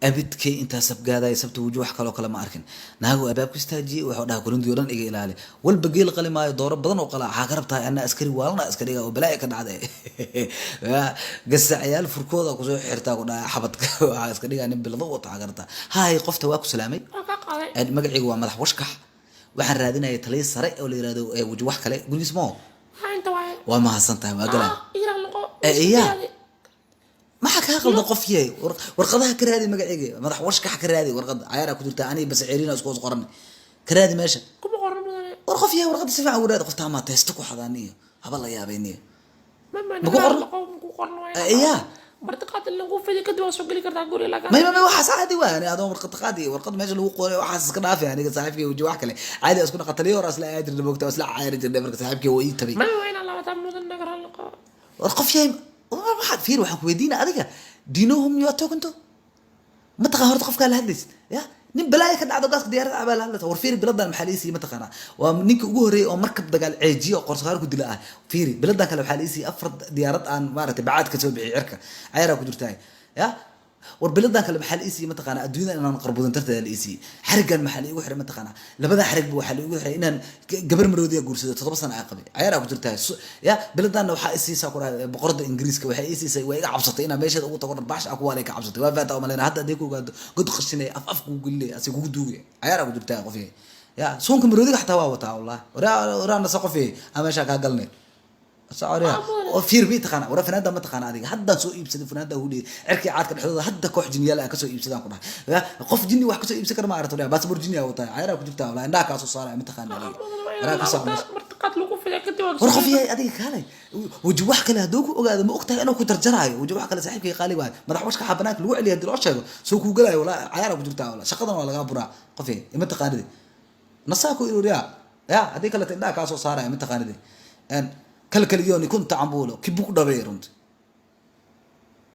Abidkay intaa sabgaadaya sabta wuju wax kaloo kale ma arkin. Naagu albaabku istaajiyey, wuxuu dhaha: "Kulundii oo dhan iga ilaali." Walba geel qali maayo, dooro badan oo qalaa. Waxaa ka rabtahay ana askari waalna iska dhiga oo balaayo ka dhacday, gasacyaal furkooda kusoo xirtaa, ku dhaha xabadka. Waxaa iska dhigaa nin bilado wata. Waxaa ka rabtaa haay qofta waa ku salaamay. Waa kaa qaaday. Magacaygu waa Madax Washkax. Waxaan raadinaya taliya sare oo la yirahdo weji wax kale gurigiis moo. Haa, inta waaye. Waa mahadsan tahay, waa galaa. Ah, iiraan noqo. Iya. Maxaa kaa qaldan, qof yahay? Warqadaha ka raadi magacayga, Madax Washkax ka raadi warqada. Cayaaraa ku jirta, aniga bas ceeriina isku hoos qoran. Ka raadi meesha. Kuma qoran, mudane. War qof yahay, warqada si fiican ugu raadi. Qofta amaa teesto ku xadaaniyo haba la yaabayniyo. Ma ma. Ma ku qorno? Noqo, ma ku qorno waaye. Iya. Martiqaad in lagu fidiyo kadib waa soo geli kartaa guriga, laakiin May, waxaas caadi waa. Ani adoon warqad qaadi, warqad meesha lagu qoray waxaas iska dhaafay. Aniga saaxiibkay waji wax kale caadi isku dhaqa. Taliyo hore isla aadi jirnay, moogta, isla caayri jirnay. Marka saaxiibkay waa ii tabay. Ma waa inaa laabataa, mudan, naga raali noqo. War qof yahay, waxaad fiir, waxaan ku weydiina adiga, do you know whom you are talking to? Ma taqaan horta qofkaa la hadlaysid? Ya nin balaaya ka dhacdo, gaaska diyaaradda baa la hadlaysa. War fiiri, biladan maxaa la ii siiyey? Ma taqaanaa? Waa ninka ugu horreeyay oo markab dagaal ceejiyo oo qorsoqaar ku dila ah. Fiiri, biladan kale waxaa la ii siiyey afar diyaarad aan maaragtay bacaad ka soo bixiyay cirka. Cayaaraa ku jirtaay. Ya war, biladan kale maxaa la ii siiyey? Ma taqaanaa? Adduunyada inaan qarbudan darteeda la ii siiyey. Xarigan maxaa la iigu xiray? Ma taqaanaa? Labada xarig ba waxaa la iigu xiray inaan gabar maroodiya guursado, 7 sano aan qabay. Cayaaraa ku jirtaay. Ya biladanna waxaa i siisaa ku dhahay boqorada Ingiriiska. Waxay ii siisay, waa iga cabsatay inaan meesheeda ugu tago, dharbaash ah ku waalay ka cabsatay. Waa faata umaleyna hadda haddii ku ogaado, god qashinay, af af kugu gelinay, asi kugu duugay. Cayaaraa ku jirtaay, qof yahay. Ya suunka maroodiga xataa waa wataa, wallahi. Waraa waraa nasa, qof yahay, aan meeshaa kaa galnay. Socoriya oo fiir, mi taqaana? Wara fanaanda ma taqaana adiga? Haddaan soo iibsaday fanaanda hudhiye, cirkii caadka dhexdooda hadda koox jinniyaal aan kasoo iibsadaan ku dhahay. Ya qof jinni wax kasoo iibsan kara ma aragto? Baasaboor jinni aa wataa. Cayaaraa ku jirtaa, wallahi. Indhaha kaa soo saaraya. Ma taqaana adiga? Mudan, waa Waraa inaa ka soo laabataa, martiqaad lagu fidiyo kadib waa War qof yahay, adiga kaalay. Waji wax kale hadduu ku ogaado, ma ogtahay inuu ku jarjaraayo? Waji wax kale saaxiibkay qaali waayo. Madax Washkaxa banaanka lagu celiya hadii loo sheego, soo kuu galayo. Walaa cayaaraa ku jirtaa, walaa shaqadan waa lagaa buraa. Qof yahay, ima taqaanidi? Nasaa ku iloriyaa. Ya haddii kaleta indhaha kaa soo saaraya. Ma taqaanidi? Kalkaliyoni kunta cambuulo kibug dhabay runti.